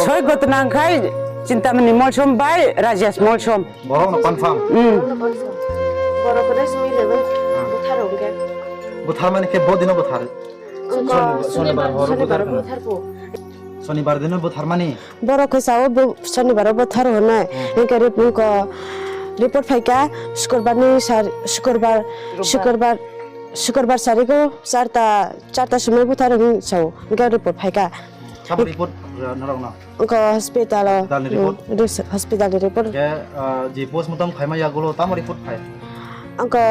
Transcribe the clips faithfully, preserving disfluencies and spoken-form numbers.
Hoi gotnang khai Chintamani Molsom bai Rajesh Molsom. Borok no confirm. Hmm. Borok no confirm. Borok no simi lebai. Hmm. Buthar hwnkhe. Buthar mani khe bo dino buthar. Wngkha Soni-, Sonibar horo Sonibar buthar buthar po. Sonibar dino buthar mani. Borok khe sao bo Sonibar buthar hwnwi. Hmm. Hwnkhe rip-, wngkha report phaikha Sukurbar ni sar-, Sukurbar, Sukurbar. Sukurbar, Sukurbar sarigo charta, charta sumui buthar hwnwi sao. Hwnkhe report phaikha. Sabo report, uh, norok no? Wngkha hospital o. Hospital ni report? Hmm, res-, hospital ni report. Ke, uh, je postmortem khaima yagulo tamo report phai? Wngkha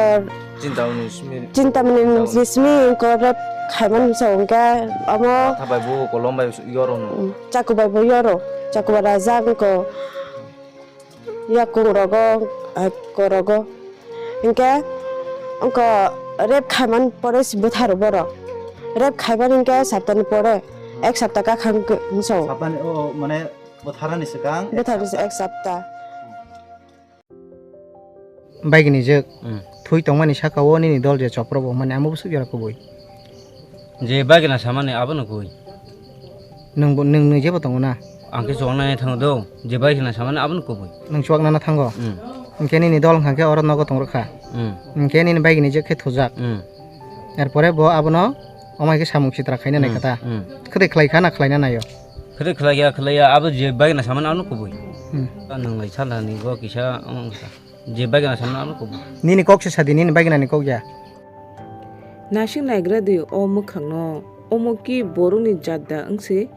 Chintamani simi. Chintamani simi wngkha rape khaimani sa wngkha amo. Thabai bo kolom bai yoro no. Hmm, chaku bai bo yoro. Chaku bai rajak wngkha. Yakung rogo, ah, korogo. Hinkhe wngkha rape khaiman pore se bwtharo borok. Rape khaiman hinkhe saptani pore, ek sapta kakhang wngkha hinso. Saptani, o, o, mane bwtharani swkang ek sapta. Bwtharni se ek sapta. Baigini jwk. Hmm. Thwi tongmani saka o nini dol je chopro bo mani amo bwswk jora kubui. Je bagina samani abono koi. Nwng bo, nwng, nwng jebo tongo na? Ang khe chuwak nai thango do, je bagina samani abono kubui. Nwng chuwak nana thango? Hmm. Hinkhe nini dol hwnkha khe oro nogo tong rwkha. Hmm. Hinkhe nini bagini jwk khe thujak. Hmm. Erpore bo abono omo hai khe samung sitra khaina nai kha ta? Hmm. Khwtwi khlai kha na khlaina nai o? Khwtwi khlai ya, khlai ya, abo je bagina samani abono kubui. Hmm. Nwng lai sala ni go kisa, omo wngkha. Je bagina samani abono kubui. Nini kok se sadi, nini baginani kok ya. Naising naigra di o mwkhangno, omo ki borokni jat da wngse?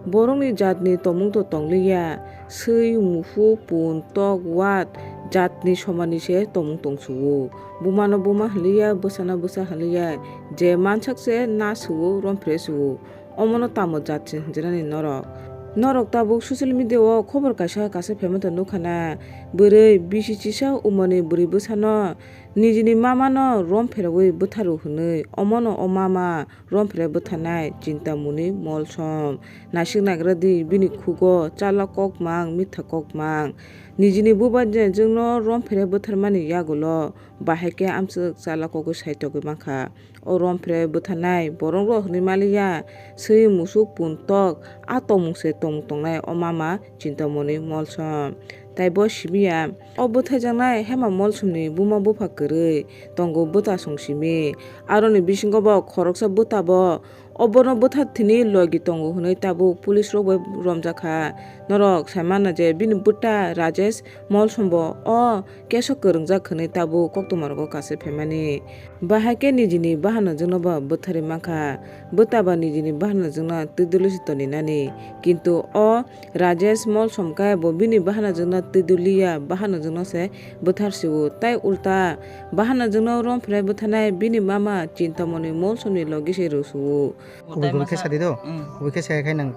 Borokni jatni tongmung to tongliya, swi, musu, pun, tok, wat, jatni somani se tongmung tongsuo. Bumano buma hwnliya, bwsano bwsa hwnliya, je mansak se na suo, romphre suo. Omono tamo jat se hwnjinani norok? Norok tabuk social media o khobor kaisa kaisa phaima tong nukha na, bwrwi bisi chisa umani bwrwi bwsano nijini mamano rom pherogwi bwtharu hwnwi, omono o mama rom phere bwtharnai Chintamoni Molsom. Naisik nagra di bini khugo chala kok mang, mitha kok mang. Nijini bubaini jwngno rom phere bwtharmani yagulo bahai khe amswk chala kogwi saitogwi mankha. O rom phere bwtharnai borok rok hwnwi maliya, swi musuk pun tok, a tongmung se tongmung tongnai o mama Chintamoni Molsom. Tai bo simiya, o bwthaijaknai Hema Molsomni buma bupha kwrwi tongo bwta song simi. Aroni bisingo bo khoroksa bwta bo obono bwtha thwini logi tongo hwnwi tabuk police rok bai romjakha. Norok sai mano je bini bwta Rajesh Molsom bo o keso kwrwngjak hwnwi tabuk koktwma rogo kasu phaimani. Bahai khe nijini bahanajwkno bo bwtharwi mankha, bwta ba nijini bahanajwkno twi dwlwi se toni nani. Kintu o Rajesh Molsom khe bo bini bahanajwkno twi dwliya, bahanajwkno se bwthar sio. Tai ulta bahanajwkno rom phere bwtharnai bini mama Chintamoni Molsomni logi se rw suo. Kubui kubui khe sadi do? Hmm. Kubui khe saya khai nang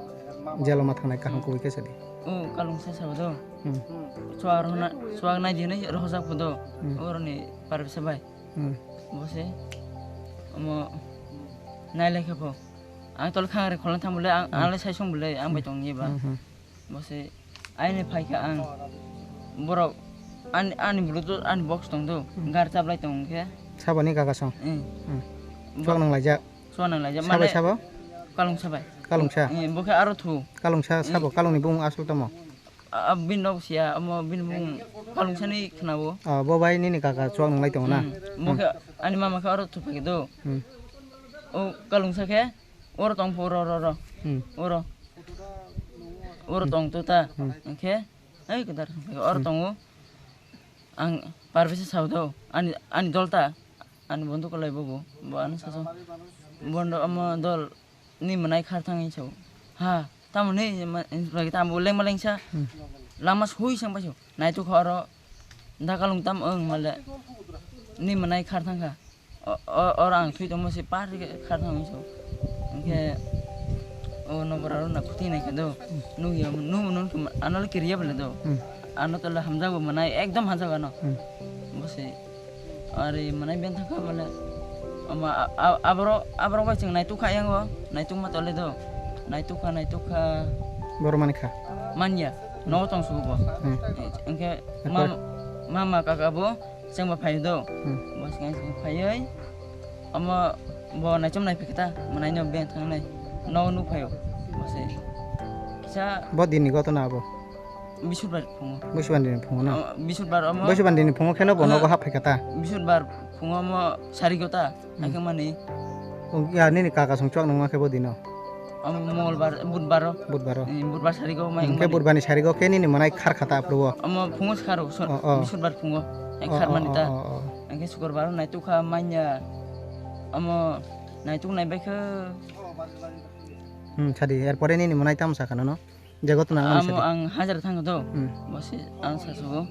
jalo ma thangnai kaham kubui khe sadi. O kalungsa sabo do. Hmm. Chuwak rwna, chuwak nai di hinwi rohorjak pho do. Hmm. Oroni parisa bai. Hmm. Bo se omo nai lai khe pho. Ang tol khang re kholna thang bole, ang, hmm, ang le sai song bole, ang bai tong ye ba. Hmm, hmm. Bo se aini phai kha ang. Borok ani, ani bluetooth, ani box tong do. Hmm. Gar chaplai tong khe. Saboni kaka song? Hmm. Hmm. Bo- Chuwak nang laijak? Chuwak nang laijak. Sabai mane sabo? Kalungsa bai. Kalungsa? Eh, bo khe aro thu. Kalungsa sabo, eh, kalungni bumung aswk tamo? A, a, bini nok siya, omo bini bumung kalungsani khwnao. Ah, bo bai nini kaka chuwak nang lai tongo na? Hmm. Bo khe ani mama khe oro thu phai khe do. Hmm. O kalungsa khe oro tong pho, oro, oro, oro. Hmm. Oro. Oro tong to ta. Hmm. Hwnkhe, ei kedar oro tongo. Ang parvisa sao do, ani, ani dol ta. Ani bondhu kwlai bobo, bo ano saso. Bondo omo dol ni mwnai khar thang hinwi sao. Ha, tamo ni ma-, lagi tamo lengma lengsa. Hmm. Lama sui sang paso. Naitukha oro dakalung tam wng male. Ni mwnai khar thangkha. O, o, oro ang thwi tongmo se par khar thang hinwi sao. Hwnkhe o nokbar aro na khuti nai khe do. Nukya, nukmano ano le kiriya bole do. Hmm. Ano tole hamjago mwnai, ekdom hamjago ano. Hmm. Bo se. Are mwnai ben thangkha mane. Ama a-, a-, aboro, aborok bai chwng naitukha yango, naitukma tole do. Naitukha, naitukha. Boro mankha? Manya. Hmm. Nogo tong sugo bo. Hmm. Hwnkhe erpor? Mam-, mama kaka bo chwngbo phaio do. Hmm. Bo chwng phaioi. Omo bo naichom nai phikha ta, mwnaino beng thangnai. Nogo nuk phaio. Bo se. Sa Bo dini gotona abo. Bisudbar phungo. Bisudbar dini phungo na? Oh, Bisudbar omo. Bisudbar dini phungo kheno bo nogo hap phaikha ta? Bisudbar phungo omo sarigo ta. Hmm. Haikhe mani. Oh, ya, nini kaka song chwk nangma khe bo dino? Omo Mongolbar, Budbaro. Budbaro. Eh, Budbar sarigo mai. Hmm, khe mani. Budbarni sarigo khe nini mwnai khar kha ta aphuru o? Omo phungo skharo, so-, Oh, oh. Bisudbar phungo. Hai Oh, khar oh, mani oh, ta. Oh, oh. Haikhe Sukurbar naituk kha manya. Omo naituk nai bai khe. Hmm, sadi, erpore nini mwnai tamo sakha nono? Jagot na ang Amo sadi. Ang hajar thango to. Hmm. Bosi ang sasogo.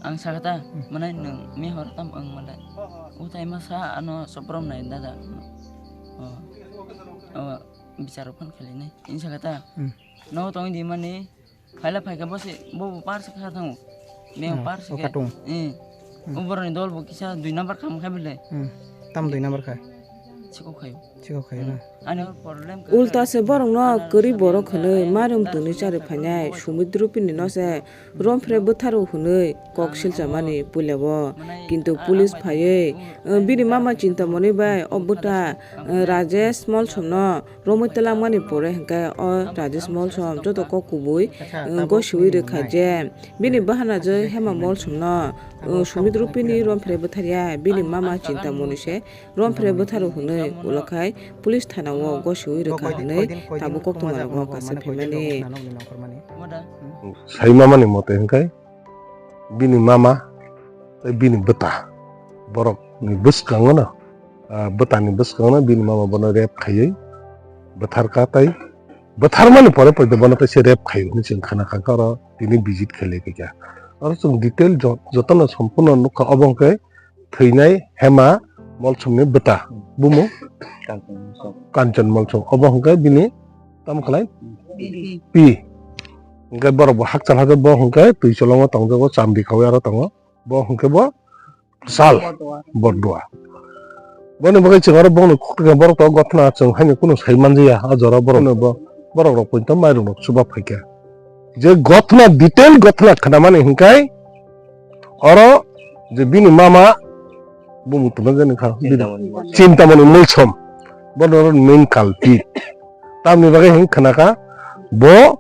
Ang sakha ta, Hmm. Mwnai nwng mihor tam ang mwnai. Utai ma sa ano soprom nai dada. Oh. Oh, bicharo phan khali nai. In sakha ta. Hmm. No tong di mani. Phaila phaikha bosi bo par sakha thango. Meo Hmm, par o sakha. Katung. Eh. Hmm. O boroni dol bo kisa dui number kham khai bile. Hmm. Tam dui number kha? Chikok khayo. Chikok khayo na? Ani problem ka Ulta se borokno kwrwi borok hwnwi marum twnwi charwi phainai Sumit Rupini no se rompre bwtharo hwnwi kok silchamani puila o. Kintu police phaiwi, eh, bini mama Chintamoni bai o bwta, eh, Rajesh Molsomno romwi twlangmani pore hwnkhe o Rajesh Molsom joto kok kubui, eh, gosiwi rwkha je bini bwhanajwk Hema Molsomno, eh, Sumit Rupini rompre bwtharya bini mama Chintamoni se rompre bwtharo hwnwi ulo khai police thana o gosiwi rwkha hwnwi tabuk koktwma rogo kasa phaimani. Sai mamani mote hwnkhe bini mama tei bini bwta borokni bwskango no, ah, bwtani bwskango no bini mama bono rape khaiwi bwtharkha tei bwtharmani pore poito bono tei se rape khaio hwnwi chwng khna kha oro tini visit khailai kha. Oro chwng detail jo-, jotono sompurno nukha obo hwnkhe thwinai Hema Molsomni bwta, bumung Kanchon Molsom. Obo hwnkhe bini tamo khlai? Pi. Pi. Hwnkhe borok bo hakchal hakhe bo hwnkhe twi cholongo tongjago, chamdi khaui aro tongo. Bo hwnkhe bo sal Bordua. Bordua. Boni bagwi chwng aro bongni khukti khe borok to gothna chwng haino kunu sai manjaya. O jora borok no bo, borok rok poito mairum rok chuba phaikha. Je gothna detail gothna khnamani hwnkhe oro je bini mama bumung tongna jani kha. Chintamani Molsom. Chintamani Molsom. Bono oro main culprit. Tamni bagwi hwn khna kha bo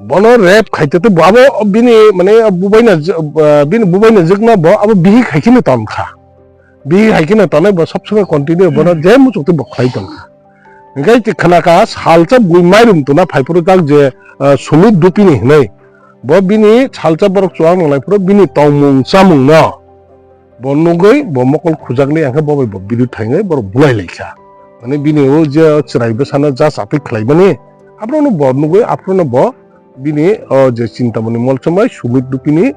bono rape khaite tei bo abo bini mane bubaina je-, ah, bini bubaina jwkno bo abo bihik hai kheno ton kha. Bihik hai kheno tonwi bo sob somoi continue bono je muchuk tei bo khlai ton kha. Hwnkhe tei khna kha salsa bui mairum tuna phai phuru tak je, ah, Sumit Dupini hwnwi. Bo bini salsa borok chuwak nang lai phuru bini tongmung chamungno bo nugwi bo mokol khujakli, hwnkhe bo bai bo bidui thainwi borok bulai lai kha. Mane bini o je chwrai bwsano just aphi khlaimani, aphuru no bo nugwi, aphuru no bo bini o je Chintamani Molsom bai Sumit Dupini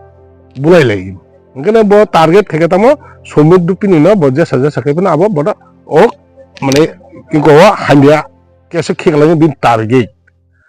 bulai lai. Hwnkhe bo target khaikhe tamo Sumit Dupini no bo jesa jesa khai phano abo boda o mane iko o hamya kesa khiklai bini target.